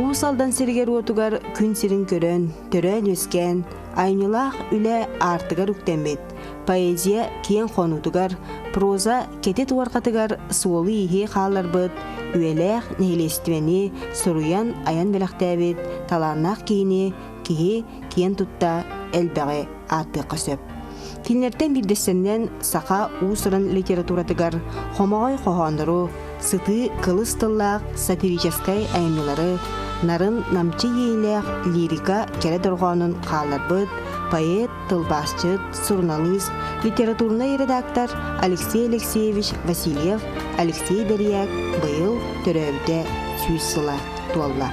Уус Алдан сиригэр-уотугар күн сирин көрөн, төрөөн-үөскээн, айымньылаах үлэ аартыгар үктэммит, поэзия киэҥ хонуутугар, проза кэтит уорҕатыгар суолу-ииһи хаалларбыт, үйэлээх нэһилиэстибэни суруйан айан бэлэхтээбит талааннаах киһини киһи киэн тутта элбэҕи ааттыахха сөп. Кинилэртэн биирдэстэринэн саха уус-уран литературатыгар хомоҕой хоһооннору, сытыы кылыс тыллаах сатирическай айымньылары, нарын намчы иэйиилээх лирика кэрэ дорҕоонун хаалларбыт поэт, тылбаасчыт, суруналыыс, литературнай редактор Алексей Алексеевич Васильев Алексей Бэрийээк быйыл төрөөбүтэ 100 сыла туолла.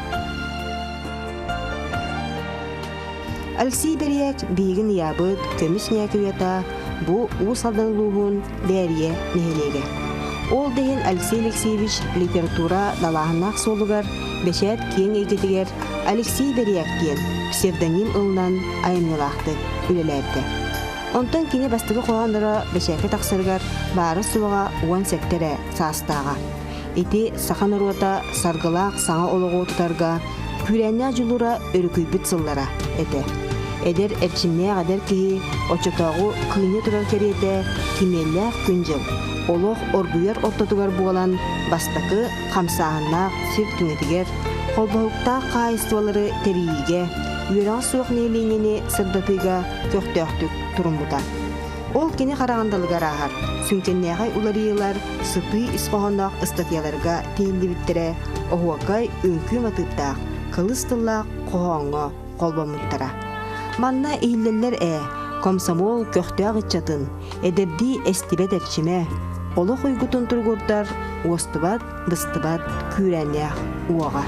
Алексей Бэрийээк биһигин ыйаабыт көмүс ньээкиуйата бу Уус Алдан улууһун Бээрийэ нэһилиэгэ. Ол да иһин Алексей Алексеевич литература далааһыннаах суолугар бэчээт киэҥ эйгэтигэр Алексей Бэрийээк диэн псевдоним ылынан айымньылаахтык үлэлээбитэ. Онтон кини бастакы хоһоонноро бэчээккэ тахсарыгар баара-суоҕа 17 эрэ саастааҕа. Ити саха норуота саргылаах саҥа олоҕу тутарга күүрээннээх дьулуура өрүкүйбүт сыллара этэ. Эдэр эрчимнээх эдэр киһи оччотооҕу кыынньа турар кэриэтэ кимиэллээх күн-дьыл, олох оргуйар ортотугар буолан бастакы хамсааһыннаах сир түҥэтигэр холбоһуктаах хаһаайыстыбалары тэрийиигэ, үөрэҕэ суох нэһилиэнньэни сырдатыыга көхтөөхтүк туруммута. Ол кини хараҕындалыгар ааһар, сүҥкэннээхэй уларыйыылар сытыы ис хоһоонноох ыстатыйаларга тиһиллибиттэрэ, оһуокай, үҥкүү матыыптаах, кылыс тыллаах хоһооҥҥо холбоммуттара. Манна иһиллэллэр ээ, комсомол көхтөөх ыччатын, эдэрдии эстибэт эрчимэ, олох уйгутун туругурдар уостубат, быстыбат күүрээннээх уоҕа.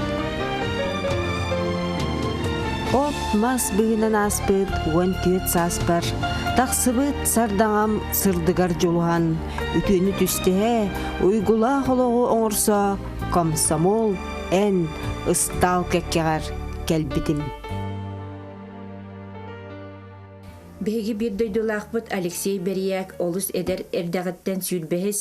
От-мас быыһынан ааспыт 14 сааспар тахсыбыт сардаҥам сырдыгар дьулуһан, үтүөнү түстэһэ, уйгулаах олоҕу оҥорсо комсомол эн ыстаал кэккэҕэр кэлбитим. Биһиги биир дойдулаахпыт Алексей Бэрийээк олус эдэр эрдэҕиттэн сүүрбэһис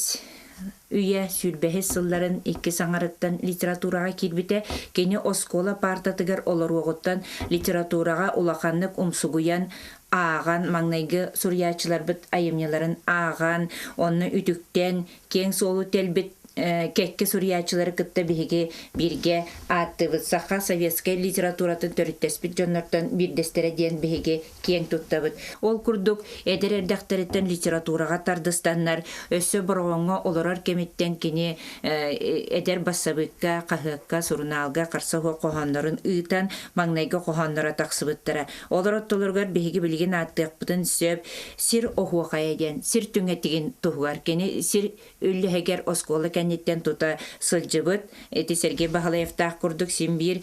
үйэ сүүрбэһис сылларын икки саҥарыттан литератураҕа киирбитэ. Кини оскуола паартатыгар олоруоҕуттан литератураҕа улаханнык умсугуйан ааҕан, маҥнайгы суруйааччыларбыт айымньыларын ааҕан, онно үтүктэн, киэҥ суолу тэлбит кэккэ суруйааччылары кытта биһиги бииргэ ааттыыбыт. Саха советскай литературатын төрүттэспит дьоннортон биирдэстэрэ диэн биһиги киэҥ туттабыт. Ол курдук, эдэр эрдэхтэриттэн литератураҕа тардыстаннар, өссө Бороҕоҥҥо олорор кэмиттэн кини эдэр бассабыыкка, хаһыакка, сурунаалга харса суох хоһооннорун ыытан, маҥнайгы хоһоонноро тахсыбыттара. Олор ортолоругар биһиги билигин ааттыахпытын сөп сир оһуохайа диэн сир түҥэтигин туһугар кини сир үллэһигэр оскуола кэнниттэн тута сылдьыбыт. Ити Сергей Баһылаевтаах курдук син биир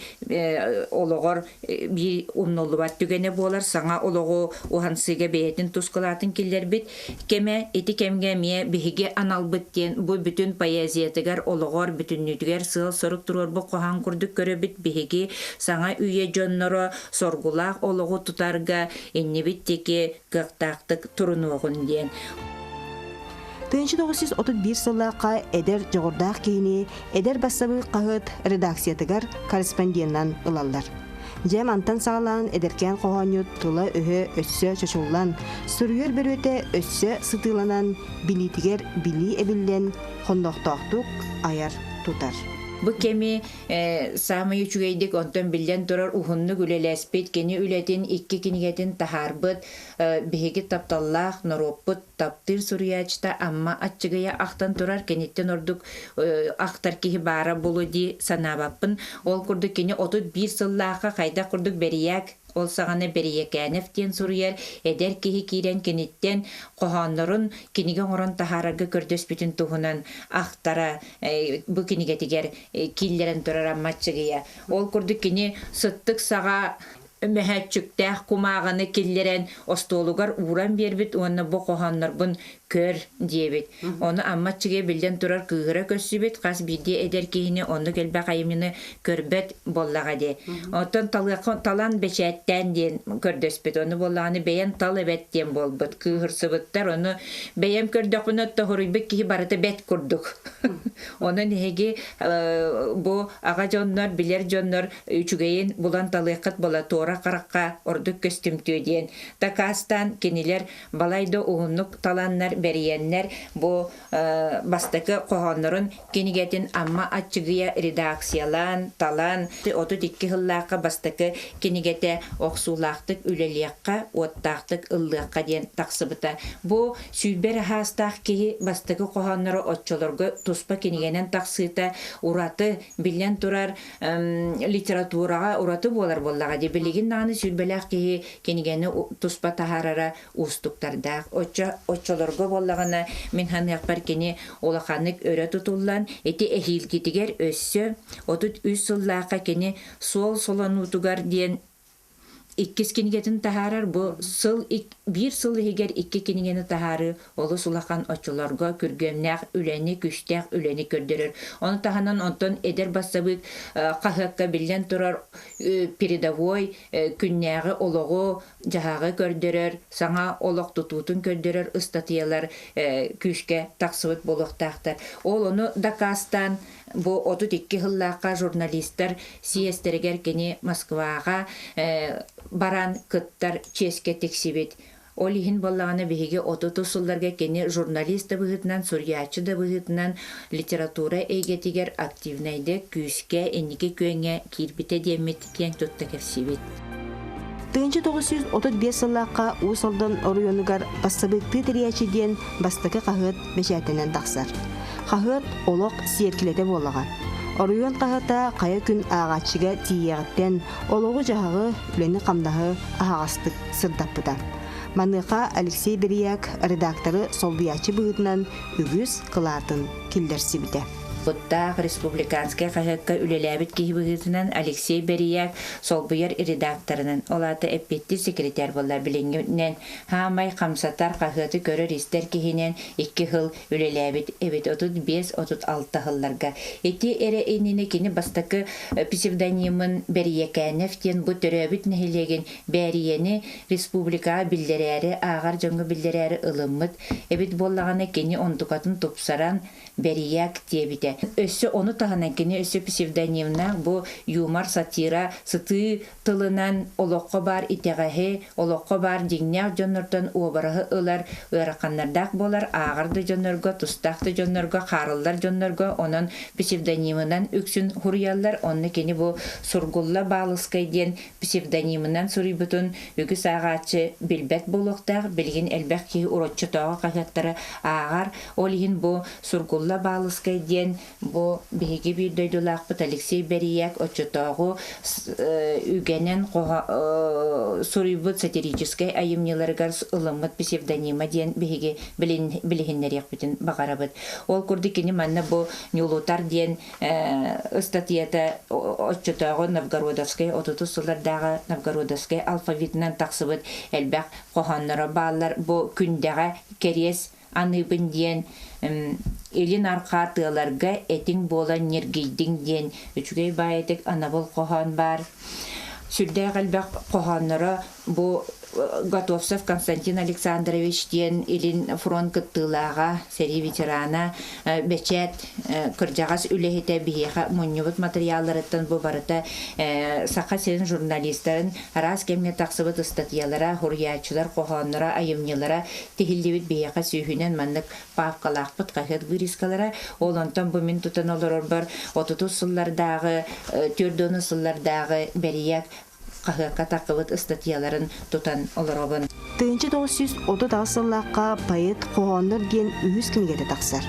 олоҕор биир умнуллубат түгэнэ буолар саҥа олоҕу уһансыыга бэйэтин тус кылаатын киллэрбит кэмэ. Ити кэмҥэ эмиэ биһиги аналбыт диэн бу бүтүн поэзиятыгар олоҕор бүтүннүүтүгэр сыал-сорук туруорбут хоһоон курдук көрөбүт. Биһиги саҥа үйэ дьонноро соргулаах олоҕу тутарга иннибит диэки кыахтаахтык турунуоҕун диэн. 1931 сыллаахха эдэр дьоҕурдаах киһини эдэр бассабыык хаһыат редакциятыгар корреспонденынан ылаллар. Дьэ мантан саҕалаан эдэркээн хоһоонньут тыла-өһө өссө чочуллан, суруйар бөрүөтэ өссө сытыыланан, билиитигэр билии эбиллэн, хоннохтоохтук айар-тутар. Бу кэми саамай үчүгэйдик онтон биллэн турар уһуннук үлэлэспит, кини үлэтин икки кинигэтин таһаарбыт биһиги тапталлаах норуоппут таптыыр суруйааччыта Амма Аччыгыйа ахтан турар, киниттэн ордук ахтар киһи баара буолуо дии санаабаппын. Ол курдук кини 31 сыллаахха хайдах курдук бэрийээк ол саҕана Бэрийэкээнэв диэн суруйар эдэр киһи киирэн киниттэн хоһооннорун кинигэ оҥорон таһаарарга көрдөспүтүн туһунан ахтара бу кинигэтигэр киллэрэн турар Амма Аччыгыйа. Ол курдук кини сыттык саҕа мөһөөччүктээх кумааҕыны киллэрэн остуолугар ууран биэрбит уонна бу хоһооннорбун Көр диэбит. Ону Амма аччыгыйа биллэн турар кыыһыра көрсүбүт, хас биирдии эдэр киһини оннук элбэх айымньыны көрбөт буоллаҕа дии. Оттон талыахха талан бэчээттээн диэн көрдөспүт. Ону буоллаҕына бэйэм тал эбэт диэн буолбут. Кыыһырсыбыттар. Ону бэйэм көрдөхпүнэ тоһуруйбут киһи барыта бэт курдук. Онон эһиги бу аҕа дьоннор, билэр дьоннор үчүгэйин булан талыаххыт буола туора харахха ордук көстүмтүө диэн дакаастаан кинилэр балайда уһуннук таланнар бэрийэннэр бу бастакы хоһооннорун кинигэтин Амма Аччыгыйа редакциялаан, талан 32 сыллаахха бастакы кинигэтэ охсуулаахтык үлэлиэххэ, уоттаахтык ыллыахха диэн тахсыбыта. Бу 20 эрэ саастаах киһи бастакы хоһоонноро оччолорго туспа кинигэнэн тахсыыта ураты, биллэн турар, литератураҕа ураты буолар буоллаҕа дии. Билигин даҕаны сүүрбэлээх киһи кинигэни туспа таһаарара уустуктардаах. Оччо оччолорго буоллаҕына мин саныахпар кини улаханнык өрө тутуллан ити эһиилгитигэр өссө 33 сыллаахха кини суол солонуутугар диэн иккис кинигэтин таһаарар. Бу сыл биир сыл иһигэр икки кинигэни таһаарыы олус улахан оччолорго күргүөмнээх үлэни, күстээх үлэни көрдөрөр. Ону таһынан онтон эдэр бассабыык хаһыакка биллэн турар передовой күннээҕи олоҕу, дьаһаҕы көрдөрөр, саҥа олох тутуутун көрдөрөр ыстатыйалар күүскэ тахсыбыт буолуохтаахтар. Ол ону дакаастаан бу 32 сыллаахха журналистар съезтэригэр кини Москваҕа баран кыттар чиэскэ тиксибит. Ол иһин буоллаҕына биһиги 30 сылларга кини журналист да быһыытынан, суруйааччы да быһыытынан литература эйгэтигэр активнайдык, күүскэ, инники күөҥҥэ киирбитэ диэммит киэҥ тутта кэпсиибит. 1935 сыллаахха Уус Алдан оройуонугар бассабыыктыы тэрийээччи диэн бастакы хаһыат бэчээттэнэн тахсар. Хаһыат олох сиэркилэтэ буоллаҕа. Оройуон хаһыата хайа күн ааҕааччыга тиийиэҕиттэн олоҕу-дьаһаҕы, үлэни-хамнаһы аһаҕастык сырдаппыта. Маныаха Алексей Берияк редакторы солбуйааччы быһыытынан үгүс кылаатын киллэрсибитэ. Уттаах республиканскай хаһыакка үлэлээбит киһи быһыытынан Алексей Бэрийээк солбуйар редакторынан, ол аата эппиэттиир секретарь буолла билиҥҥинэн хаамай хамсатар хаһыаты көрөр-истэр киһинэн икки сыл үлэлээбит эбит 35-36 сылларга. Ити эрэ иннинэ кини бастакы псевдонимын Бэрийэкээнэв диэн бу төрөөбүт нэһилиэгин Бээрийэни республикаҕа биллэрээри, ааҕар дьоҥҥо биллэрээри ылыммыт эбит буоллаҕына кини онтукатын тупсаран Бэрийээк диэбитэ. Өссө ону таһынан кини өссө псевдонимнаах бу юмор, сатира, сытыы тылынан олоххо баар итэҕэһи, олоххо баар дьиҥнээх дьоннортон уобараһы ылар ыараханнардаах буолар, ааҕар да дьоннорго, тустаах да дьоннорго, хаарыллар дьоннорго, онон псевдонимынан үксүн суруйаллар. Онно кини бу Сургулла Баалыскай диэн псевдонимынан суруйбутун үгүс ааҕааччы билбэт буолуохтаах. Билигин элбэх киһи уроччотооҕу хаһыаттары ааҕар. Ол иһин бу Сургулла Баалыскай диэн бу биһиги биир дойдулаахпыт Алексей Бэрийээк оччотооҕу үгэнэн суруйбут сатирическай айымньыларыгар ылыммыт псевдонима диэн биһиги билиһиннэриэхпитин баҕарабыт. Ол курдук кини манна бу Ньулутар диэн ыстатыйата оччотооҕу Новгородовскай отутус сыллардааҕы Новгородовскай алфавитынан тахсыбыт элбэх хоһоонноро бааллар. Бу күндэҕэ кэриэс аныыбын диэн илин арҕаа тыаларга этиҥ буолан ньиргийдиҥ диэн үчүгэй баайытык анабыл хоһоон баар. Сүрдээх элбэх хоһоонноро бу Готовцев Константин Александрович диэн Илин фронт кыттыылааҕа, сэрии ветерана, бэчээт кырдьаҕас үлэһитэ биһиэхэ мунньубут матырыйаалларыттан бу барыта Саха сирин журналистарын араас кэмҥэ тахсыбыт ыстатыйалара, суруйааччылар хоһоонноро, айымньылара тиһиллибит биһиэхэ сүүһүнэн маннык паапкалаахпыт хаһыат вырезкалара. Ол онтон бу мин тутан олорорбор отутус сыллардааҕы, түөрт сыллардааҕы бэрийэк хаһыакка таххыбыт ыстатыйаларын тутан олоробун. 1938 сыллаахха поэт хоһооннор диэн үһүс кинигэтэ тахсар.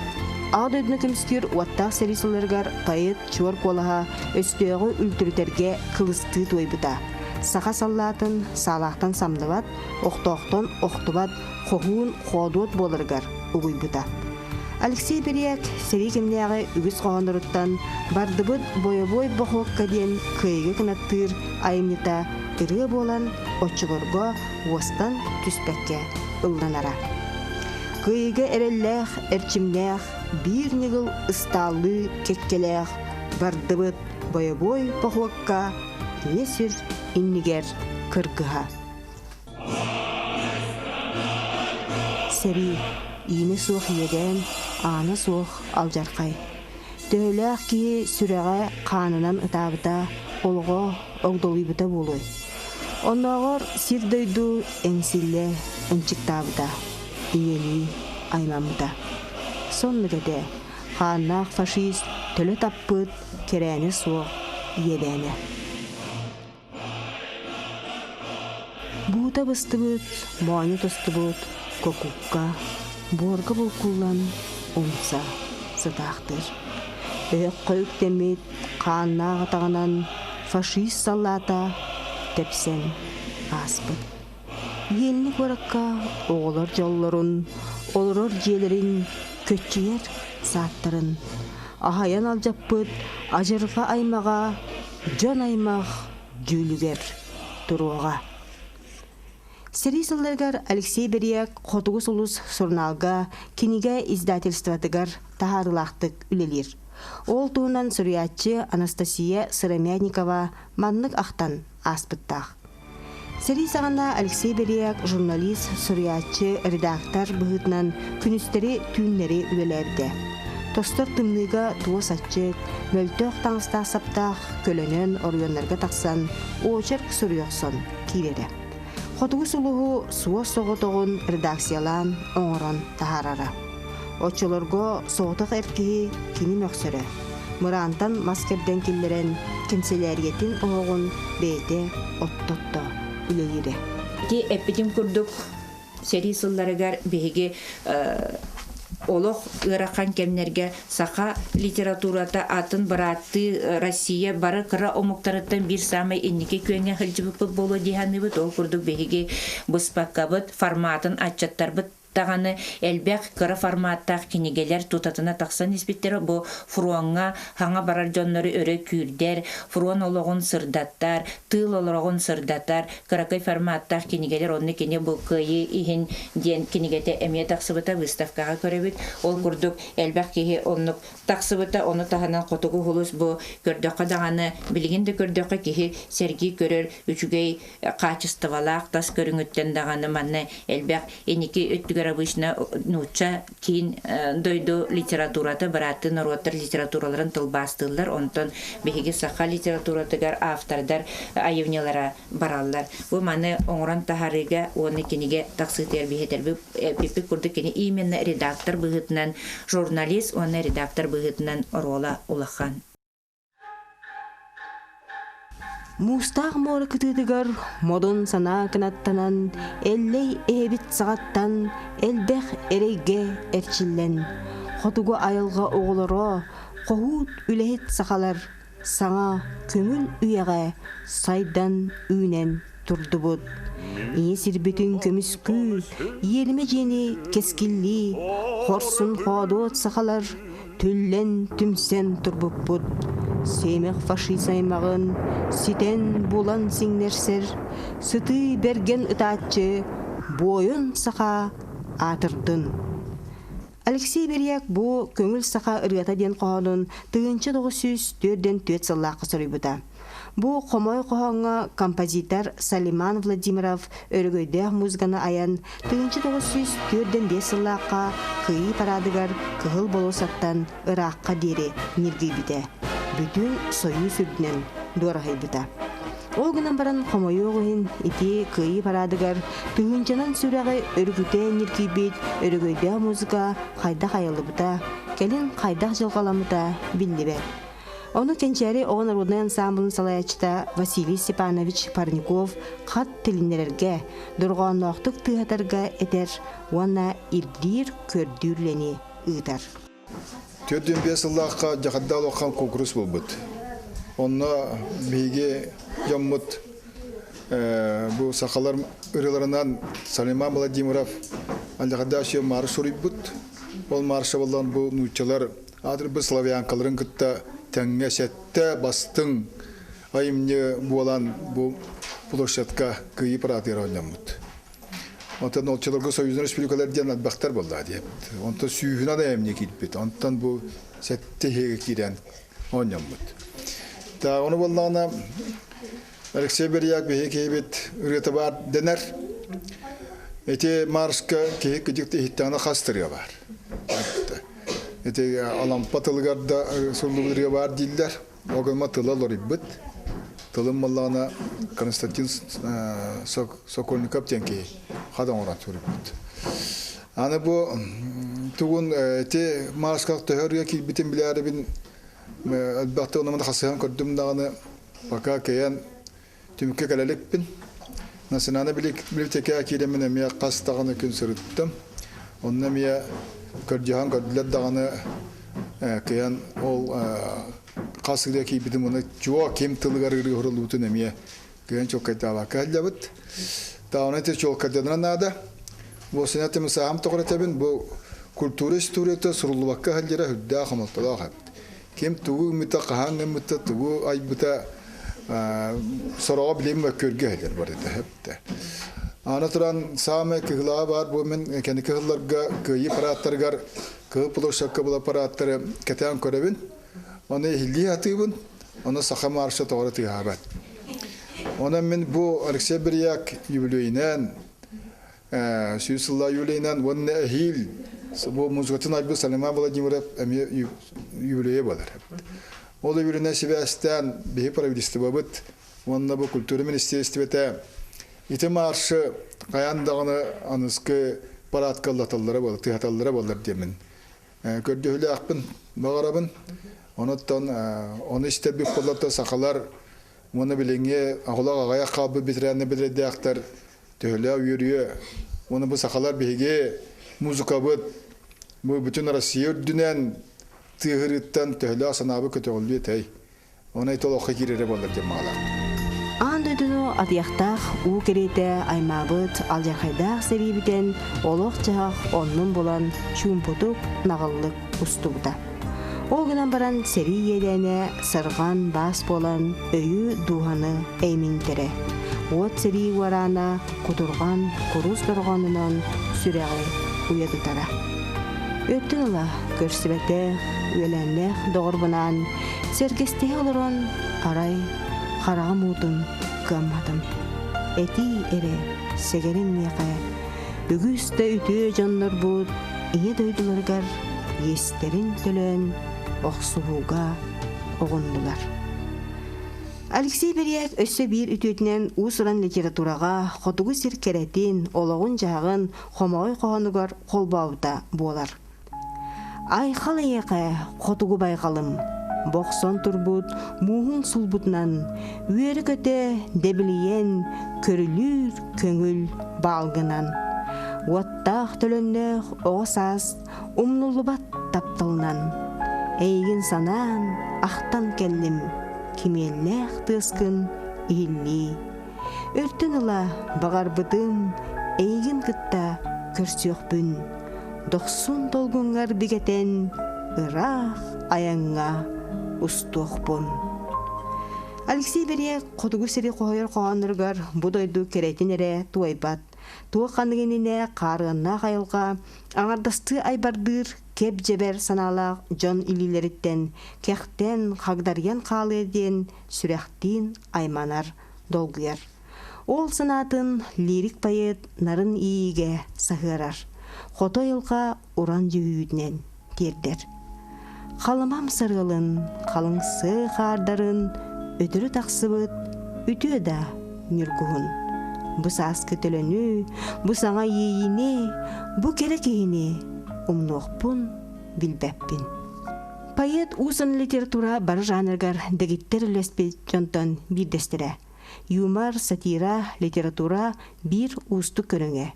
Аҕа дойдуну көмүскүүр уоттаах сэрии сылларыгар поэт чуор куолаһа өстөөҕү үлтүрүтэргэ кылыстыы туойбута. Саха саллаатын саалаахтан самныбат, охтоохтон охтубат хоһуун хоодуот буоларыгар угуйбута. Алексей Перьяк сэрии кэмнээҕи үгүс хоһоонноруттан «Бардыбыт бойобуой бохуокка» диэн кыайыыга кынаттыыр айымньыта ырыа буолан оччолорго уостан түспэккэ ылланара. Кыайыыга эрэллээх, эрчимнээх, биир ньыгыл ыстааллыы кэккэлээх бардыбыт бойобуой похуокка ийэ сир иннигэр кыргыһа. Сэрии, иинэ суох иэдээн, аана суох алдьархай. Төһөлөөх киһи сүрэҕэ хаанынан ытаабыта, олоҕо огдолуйбута буолуой? Оннооҕор сир-дойду эҥсиллэ ынчыктаабыта, ийэлии аймаммыта. Соннук этэ, хааннаах фашист төлө таппыт кэрээнэ суох иэдээнэ. Буута быстыбыт, моонньо тостубут кокукка, буорга булкуллан умса сытаахтыыр. Өһөххө үктэммит хааннаах атаҕынан фашист саллаата тэпсэн ааспыт. Иэнни куоракка оҕолор дьоллорун, олорор дьиэлэрин көччүйэр сааттарын аһайан алдьаппыт адьырҕа аймаҕа дьон аймах дьүүлүгэр туруоҕа. Сэрии сылларыгар Алексей Бэрияк «Хотугу сулус» сурунаалга кинигэ издательствотыгар таһаарыылаахтык үлэлиир. Ол туһунан суруйааччы Анастасия Сыромятникова маннык ахтан ааспыттаах. Сэрии саҕана Алексей Бэрияк журналист, суруйааччы, редактор быһыытынан күнүстэри-түүннэри үлэлээбитэ. Тостор тымныыга туос аччык, мөлтөх таҥастаах-саптаах көлөнөн оройуоннарга тахсан очерк суруйа охсон киирэрэ. Хотугу сулуһу суос соҕотоҕун редакциялаан оҥорон таһаарара. Оччолорго соҕотох эр киһи кини мөхсөрө. Мыраантан мас кэрдэн киллэрэн, кэнсэлээрийэтин оһоҕун бэйэтэ оттотто үлэлиирэ. Ити эппитим курдук сэрии сылларыгар биһиги олох ыарахан кэмнэргэ саха литературата атын бырааттыы Россия бары кыра омуктарыттан биир саамай инники күөҥҥэ сылдьыбыппыт буолуо дии саныыбыт. Ол курдук биһиги быспаккабыт, форматын аччаттарбыт даҕаны элбэх кыра форматтаах кинигэлэр тутатына тахсан испиттэрэ. Бу фроҥҥа хаҥа барар дьоннору өрө күүрдэр, фронт олоҕун сырдаттар, тыыл олоҕун сырдатар кыракый форматтаах кинигэлэр онно кини бу кыайыы иһин диэн кинигэтэ эмиэ тахсыбыта выставкаҕа көрөбүт. Ол курдук элбэх киһи оннук тахсыбыта, ону таһынан Хотугу Улус бу көрдөххө даҕаны, билигин да көрдөххө киһи сэргии көрөр үчүгэй хаачыстыбалаах тас көрүҥүттэн даҕаны манна элбэх инники өттүгэр обычно нуучча киин дойду литературата бырааттыы норуоттар литератураларын тылбаастыыллар, онтон биһиги саха литературатыгар автордар айымньылара бараллар. Бу маны оҥорон таһаарыыга уонна кинигэ тахсыытыгар биһэтэрбит курдук кини именно редактор быһыытынан, журналист уонна редактор быһыытынан оруола улахан. Муустаах муора кытыытыгар модун санаа кынаттанан, Эллэй эһэбит саҕаттан элбэх эрэйгэ эрчиллэн, хотугу айылҕа оҕолоро, хоһуут үлэһит сахалар саҥа көҥүл үйэҕэ сайдан үүнэн турдубут. Ийэ сирбитин көмүскүү, иэримэ дьиэни кэскиллии, хорсун хоодуот сахалар түллэн түмсэн турбуппут. Сиэмэх фашист аймаҕын ситэн булан сиҥнэрсэр, сытыы бэргэн ытааччы буойун саха аатырдын. Алексей Берияк бу «Көҥүл саха ырыата» диэн хоһоонун 1944 сыллаахха суруйбута. Бу хомой хоһооҥҥо композитор Салиман Владимиров өрөгөйдөөх музыканы айан 1945 сыллаахха Кыайыы парадыгар Кыһыл болуоссаттан ыраахха диэри ньиргийбитэ, бүтүн Сойуус үрдүнэн дуораһыйбыта. Ол гынан баран хомойуох иһин ити Кыайыы парадыгар тыһыынчанан сүрэҕи өрүкүтэ ньиргийбит өрөгөйдөөх музыка хайдах айыллыбыта, кэлин хайдах дьылҕаламмыта биллибэт. Ону Кэнчээри оҕо народнай ансаамбылын салайааччыта Василий Степанович Парников хат тилиннэрэргэ, дорҕоонноохтук тыаһатарга этэр уонна ирдиир, көрдүүр үлэни ыытар. 45 сыллаахха Дьахардаал Оххан куонкурус буолбут. Онно биһиги дьоммут бу сахалар ырыаларынан Салиман Владимиров Алдьахардаах сиэн маарыс суруйбут. Ол маарса буоллан бу нууччалар аатырбыт славянкаларын кытта тэҥҥэ сэттэ бастыҥ айымньы буолан бу площадка Кыайыы параатыгар оонньоммут. Онтон оччолорго союзный республикалар диэн элбэхтэр буолла диэбит. Онтон сүүһүнэн айымньы киирбит. Онтон бу сэттэ иһигэ киирэн оонньоммут. Та ону буоллаҕына Алексей Берияк биһи киһибит ырыата баар дэнэр. Ити Марска киһи кыдьык иһиттэҕинэ хас ырыа баар. Ити Алампа тылыгар да суруллубут ырыа баар дииллэр. Ол гына тыла лоруйбут. Тылын буоллаҕына Константин Сокольников диэн киһи хат оҥорон суруйбут. Аны бу тугун ити Марсках төһө ырыа киирбитин билээрибин элбэхтик онно хасыһан көрдүм даҕаны пока кэйэн түмүккэ кэлэ иликпин. Национальнай библиотека киирэммин эмиэ хас даҕаны күн сырыттым. Онно эмиэ көрдьөһөн көрдүлэр даҕаны кыйан ол хас ырыа киирбитин уонна чуо ким тылыгар ырыа уһуруллубутун эмиэ кыйан чуолкайдаабакка сылдьабыт. Таҕаны ити чуолкайданара наада. Бу сэнэтим саам тоҕор этэбин бу культура историята суруллубакка сылдьара үрдээх хомолтолоох эбит. Ким тугу гыммыта, хаһан гыммыта, тугу айбыта сороҕо билим мөккүөргэ сылдьар барыта эптэ. Аны туран саамай кыһылаа баар бу мин кэнники сылларга кыайыы парааттарыгар Кыһыл площадка был аппараттары кэтээн көрөбүн. Оны иһиллии сатыыбын. Оны саха марша тоҕо тыаһаабат. Онон мин бу Алексей Брияк юбилейинэн сүүс сыллаах юбилейинэн уонна эһиил бу музыкатын айбыт Салиман Владимиров эмиэ юбилейэ буолар. Ол юбилейинэн сибээстээн биһи правительствобыт уонна бу культура министиэристибэтэ ити маршы хайаан даҕаны аныскы парадка ыллаталлара буолар, тыһаталлара буолар диэмин көрдөһүүлээхпин баҕарабын. Онуттан ону истэрбит буоллар сахалар уонна билиҥҥи оҕолох аҕыйах хаалбыт ветераннар бэдэрдээхтэр төһөлөөх үөрүө уонна бу сахалар биһиги музыкабыт бу бүтүн Россия үрдүнэн тыаһырыыттан төһөлөөх санаабыт көтөҕүллүө этэй. Онон ити олоххо киирэрэ буоллар диэн баҕалаах. Аан дойдуну атыйахтаах уу кэриэтэ аймаабыт алдьархайдаах сэриибитэн олох-дьаһах оннун булан чуумпутук, наҕыллык устубута. Ол гынан баран сэрии иэдээнэ сарҕан баас буолан өйү дууһаны эйминтэрэ. Уот сэрии уораана кутурҕан курус дорҕоонунан сүрэҕи уйадытара. Өттүн ыла көрсүбэтэх, үөлээннээх доҕорбунаан сэргэстэһэ олорон арай хараҕым уутун кыамматым. Этии эрэ сэгэрим миэхэ үгүс да үтүө дьоннорбут ийэ дойдуларыгар иэстэрин төлөөн охсуһууга оҕуннулар. Алексей Бэрияк өссө биир үтүөтүнэн уус-уран литератураҕа хотугу сир кэрэтин, олоҕун-дьаһаҕын хомоҕой хоһоонугар холбообута буолар. Айхал эйиэхэ хотугу байҕалым, бохсон турбут мууһуҥ сулбутунан үөрэ-көтө дэбилийэн көрүлүүр көҥүл баалгынан уоттаах төлөннөөх оҕо саас умнуллубат тапталынан эйигин санаан ахтан кэллим кимиэллээх тыаскын иһиллии Өртөн ыла баҕарбытым эйигин кытта көрсүөхпүн дохсун долгуҥҥар бигэтэн ыраах айаҥҥа устуохпун. Алексей Бэриэк хотугу сири хоһуйар хоһоонноругар бу дойду кэрэтин эрэ туойбат. Туох ханнык иннинэ хаарыаннаах айылҕа аҥардастыы айбардыыр кэп-дьэбэр санаалаах дьон илиилэриттэн кэхтэн, хагдарыйан хаалыа диэн сүрэхтиин айманар, долгуйар. Ол санаатын лирик поэт нарын иэйиигэ саһыарар, хото айылҕа уран дьүһүйүүтүнэн тиэрдэр. Халымам сарыалын, халыҥ сыа хаардарын өтөрү тахсыбыт үтүө да ньургуһун. Бу сааскы төлөнү, бу саҥа иэйиини, бу кэрэ киһини умнуохпун билбэппин. Поэт уус-уран литература бары жанрыгар дэгиттэр үлэспит дьонтон биирдэстэрэ. Юмор, сатира, литература биир уустук көрүҥэ.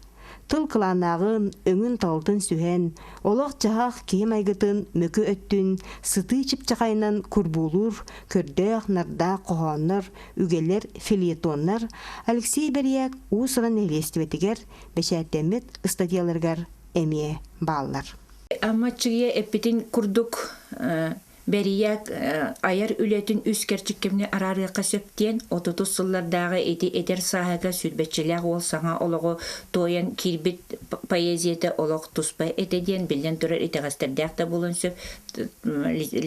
Тыл кылаанааҕын, өҥүн-талытын сүһэн, олох-дьаһах киһи майгытын мөкү өттүн сытыы чыпчахайынан курбуулуур көрдөөх, нардаах хоһооннор, үгэлэр, фельетоннар Алексей Бэрийээк уус-уран нэһилиэстибэтигэр бэчээттэммит ыстатыйаларыгар эмиэ бааллар. Амма Аччыгыйа эппитин курдук, Бэрийээк айар үлэтин үс кэрчик кэмҥэ араарыахха сөп диэн, отутус сыллардааҕы ити эдэр сааһыгар сүүрбэччэлээх уол саҥа олоҕу туойан киирбит поэзията олох туспа этэ диэн, биллэн турар, итэҕэстэрдээх да буолуон сөп,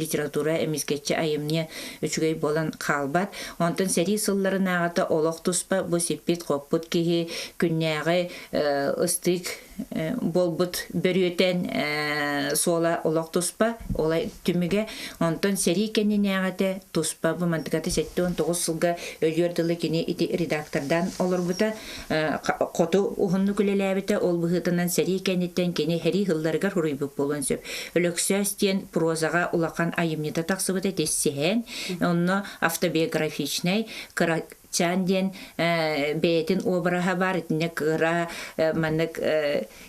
литература эмискэччи айымньы үчүгэй буолан хаалбат. Онтон сэрии сылларынааҕыта олох туспа, бу сиппит-хоппут киһи күннээҕи ыстыык буолбут бөрүөтэн суола олох туспа, ол түмүгэ. Онтон сэрии кэннинээҕитэ туспа, бу мантыката 79 сылга өлүөр дылы кини ити редактордаан олорбута, хоту уһуннук үлэлээбитэ, ол быһыытынан сэрии кэнниттэн кини сэрии сылларыгар суруйбут буолуон сөп. Өлөксөөс диэн прозаҕа улахан айымньыта тахсыбыта ити сэһэн, онно автобиографичнай кыра Чаан диэн бэйэтин обраһа баар, итиннэ кыра маннык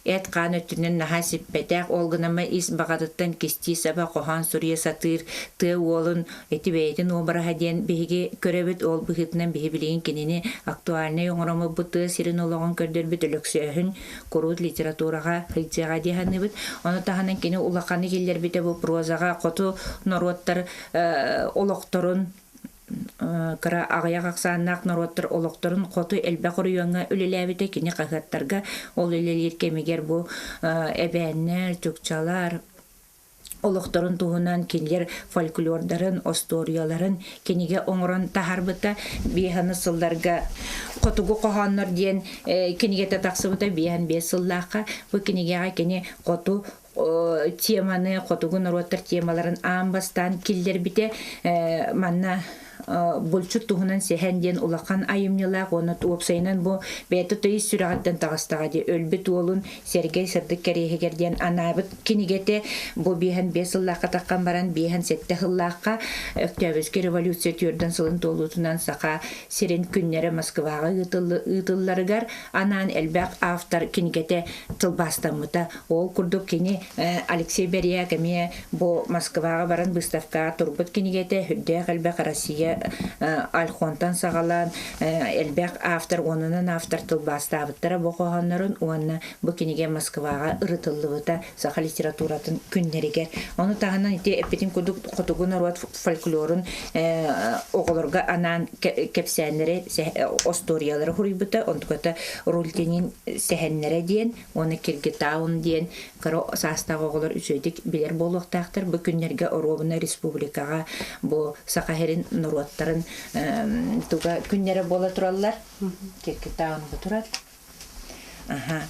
эт-хаан өттүнэн наһаа сиппэтэх, ол гынан ис баҕатыттан кистии саба хоһоон суруйа сатыыр тыа уолун ити бэйэтин обраһа диэн биһиги көрөбүт, ол быһыытынан биһи билигин кинини актуальнай оҥороммут тыа сирин олоҕун көрдөрбүт Өлөксөөһүн куруут литератураҕа сылдьыаҕа дии саныыбыт. Ону таһынан кини улаханы киллэрбитэ бу прозаҕа хоту норуоттар олохторун кыра аҕыйах ахсааннаах норуоттар олохторун хоту элбэх оройуоҥҥа үлэлээбитэ. Кини хаһыаттарга ол үлэлиир кэмигэр бу эбээннэр, чукчалар олохторун туһунан кинилэр фольклордарын, остуоруйаларын кинигэ оҥорон таһаарбыта. Биэһаны сылларга «Хотугу хоһооннор» диэн кинигэтэ тахсыбыта 55 сыллаахха. Бу кинигэҕэ кини хоту теманы, хотугу норуоттар темаларын аан бастаан киллэрбитэ. Манна булчут туһунан сэһэн диэн улахан айымньылаах уонна уопсайынан бу бэйэтэ тыйыс сүрэҕиттэн таҕыстаҕа дии өлбүт уолун Сэргэй сырдык кэриэһигэр диэн анаабыт кинигэтэ бу 55 сыллаахха таххан баран 57 сыллаахха Өктөөбүскэй революция түөрдэн сылын туолуутунан Саха сирин күннэрэ Москваҕа ыытылларыгар анаан элбэх автор кинигэтэ тылбаастаммыта. Ол курдук кини Алексей Бэрияк эмиэ бу Москваҕа баран выставкаҕа турбут кинигэтэ үрдээх элбэх Россия Альхонтан саҕалаан элбэх автор уонунан автор тылбаастаабыттара бу хоһооннорун уонна бу кинигэ Москваҕа ырытыллыбыта саха литературатын күннэригэр. Ону таһынан ити эппитин курдук хотугу норуот фольклорун оҕолорго анаан кэпсээннэри, остуоруйалары суруйбута, онтуката Рультинин сэһэннэрэ диэн уонна Киргитаун диэн кыра саастаах оҕолор үчүгэйдик билэр буолуохтаахтар. Бу күннэргэ оруобуна республикаҕа бу Саха сирин норуоттарын туга күннэрэ буола тураллар. Киргитаун бу турар. Аха.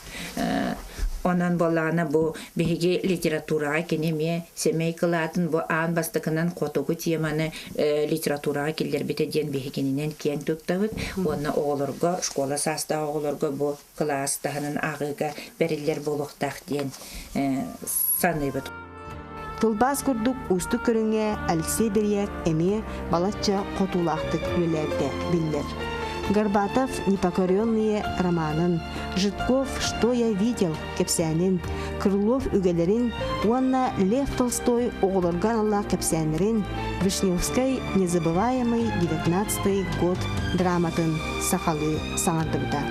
Онон буоллаҕына бу биһиги литератураҕа кини эмиэ сэмэй кылаатын бу аан бастакынан хотугу теманы литератураҕа киллэрбитэ диэн биһигининэн киэн туттабыт уонна оҕолорго школа саастаах оҕолорго бу кылаас таһынан ааҕыыга бэриллэр буолуохтаах диэн саныыбыт. Тылбаас курдук уустук көрүҥҥэ Алексей Бэрияк эмиэ балачча хотуулаахтык үлэлээбитэ биллэр. Горбатов «Непокоренные» романын, Житков «Что я видел» кэпсээнин, Крылов үгэлэрин уонна Лев Толстой оҕолорго аналлаах кэпсээннэрин Вишневскай «Незабываемый девятнадцатый год» драматын сахалыы саҥардыбыта.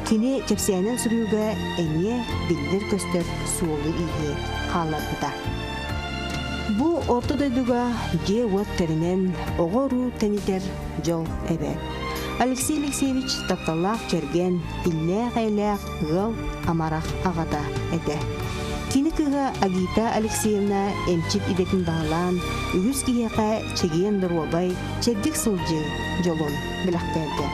Кини кэпсээнин суруйууга эмиэ биллэр-көстөр суолу-ииһи хаалларбыта. Бу орто дойдуга дьиэ-уот тэринэн, оҕо-уруу тэнитэр дьол эбээт. Алексей Алексеевич тапталлаах кэргэн, иллээх-эйэлээх ыал амарах аҕата этэ. Кини кыыһа Агита Алексеевна эмчит идэтин баһылаан, үгүс киһиэхэ чэгиэн доруобай, чэбдик сылдьыы дьолун бэлэхтээбитэ.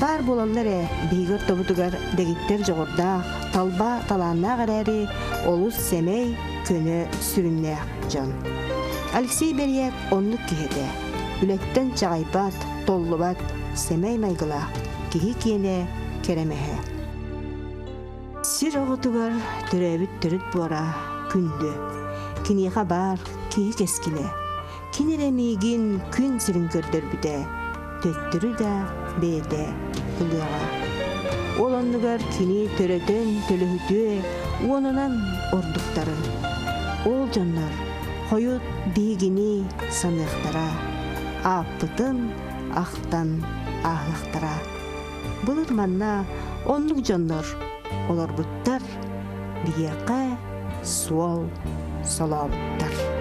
Баар буолаллар ээ, биһиги ортобутугар дэгиттэр дьоҕурдаах, талба талааннаах эрээри, олус сэмэй, көнө сүрүннээх дьон. Алексей Бэрийээк оннук киһи этэ. Үлэттэн чаҕыйбат, толлубат, сэмэй майгылаах, киһи киэнэ кэрэмэһэ. Сир оҕотугар төрөөбүт төрүт буора күндү. Киниэхэ баар киһи кэскилэ. Кини эрэ миигин күн сирин көрдөрбүтэ, төттөрү да бэйэтэ ылыаҕа. Ол оннугар кини төрөтөн төлөһүтүө уонунан ордуктарын. Ол дьоннор хойут биһигини саныахтара, ааппытын ахтан ааһыахтара. Былыр манна оннук дьоннор олорбуттар, биһиэхэ суол солообуттар.